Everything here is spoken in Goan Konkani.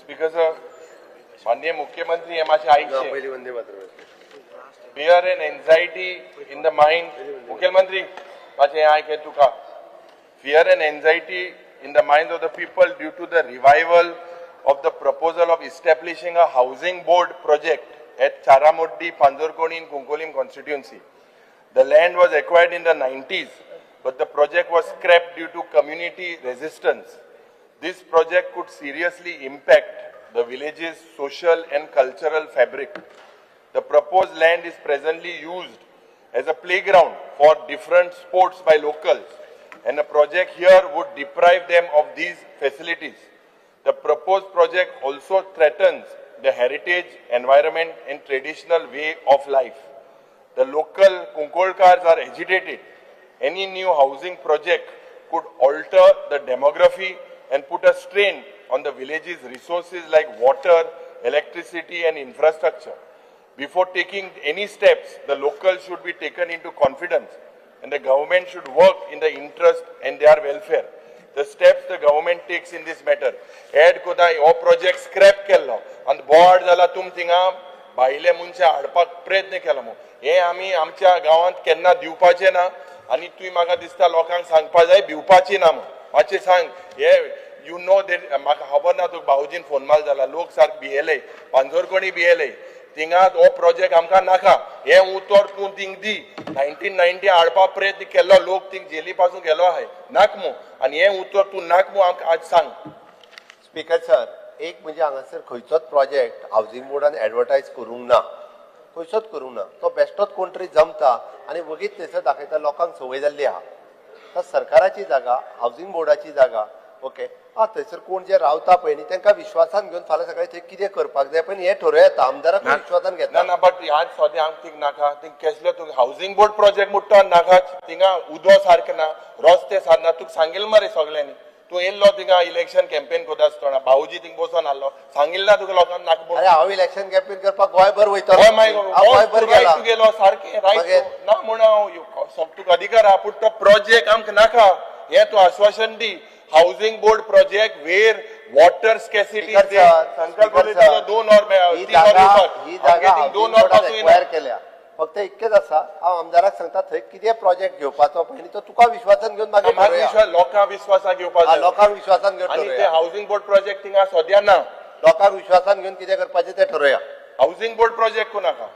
स्पीकर सर, माननीय मुख्यमंत्री हे मातशें आयकचें. पयली Vande Mataram. Fear and anxiety in the mind. मुख्यमंत्री, मातशें हें आयक तुका. Fear and anxiety in the mind of the people due to the revival of the proposal of establishing a housing board project at Charamoddi, Panjorkoni in Cuncolim constituency. The land was acquired in the 90s, but the project was scrapped due to community resistance. This project could seriously impact the village's social and cultural fabric. The proposed land is presently used as a playground for different sports by locals, and a project here would deprive them of these facilities. The proposed project also threatens the heritage, environment, and traditional way of life. The local Kunkolkars are agitated. Any new housing project could alter the demography and put a strain on the village's resources like water, electricity, and infrastructure. Before taking any steps, the locals should be taken into confidence and the government should work in the interest and their welfare. The steps the government takes in this matter. Add कोता हो प्रोजेक्ट स्क्रॅप केल्लो आनी बोर्ड जाला, तुम थिंगा भायले मनशां हाडपाक प्रयत्न केलो म्हूण. हे आमी आमच्या गांवांत केन्ना दिवपाचे ना आनी तुवें म्हाका दिसता लोकांक सांगपा जाय, भिवपाची ना म्हूण. मातशें सांग हे. You know that म्हाका खबर ना, तुका भाऊजीन फोन मारलो जाल्यार लोक सारके भियेले, पांजोरकोणी भियेले. थिंगा हो प्रोजेक्ट आमकां नाका हें उतर तूं थिंग दी. 1990 हाडपा प्रयत्न केल्लो, लोक थिंग जेली पासून गेलो आहाय, नाक मू. आनी हें उतर तूं नाक मू, आमकां आज सांग. स्पीकर सर, एक म्हणजे हांगासर खंयचोच प्रोजेक्ट हावजींग बोर्डान एडवर्टायज करूंक ना, खंयचोच करूंक ना. तो बेश्टोच कोण तरी जमता आनी वगीत थंयसर दाखयता. लोकांक संवय जाल्ली आहा. तर सरकाराची जागा, हावजींग बोर्डाची जागा, ओके आं, थंयसर कोण जे रावता पळय न्ही, तांकां विश्वासान घेवन फाल्यां सकाळी थंय कितें करपाक जाय पळय हें ठरोवं येता. आमदाराक विश्वासान ना. घेता. ना, बट आज सद्या आमकां थिंग नाका. थिंग केसलो तुका हावजींग बोर्ड प्रोजेक्ट मुट्टो नाका. थिंगा उदो सारकें ना, रस्ते सारके ना. तुका सांगिल्लें मरे सगळ्यांनी. तूं येयल्लो थिंगा इलेक्शन कॅम्पेन करता आसतना, भाऊजी थिंग बसोन आहलो. सांगिल्लें ना तुका लोकांक नाका म्हणून? अरे, हांव इलेक्शन कॅम्पेन करपाक गोंयभर वयतलो. हय, मागीर हांव गोंयभर गेला. तूं गेलो सारकें. मागीर? रायट ना म्हूण हांव तुका अधिकार आहा, पूण तो प्रोजेक्ट आमकां नाका हें तूं आश्वासन दी. Housing board project where water scarcity. Speaker sir, Sankalp speaker sir, 2 वर ही 3 वर जागा येवपाक ही जागा 2 वर पासून एक्वायर केल्या. फक्त इतकेच आसा, हांव आमदाराक सांगता, थंय कितें प्रोजेक्ट घेवपाचो पळय न्ही, तो तुका विश्वासान घेवन मागीर म्हाका ठरोवया. विश्वास, लोकांक विश्वासाक घेवपाक जाय. लोकांक विश्वासान घेवन आनी ते ठरोवया. हावजींग बोर्ड प्रोजेक्ट थिंगा सद्या ना. लोकांक विश्वासान घेवन कितें करपाचें तें ठरोवया. हावजींग बोर्ड प्रोजेक्ट कोण नाका.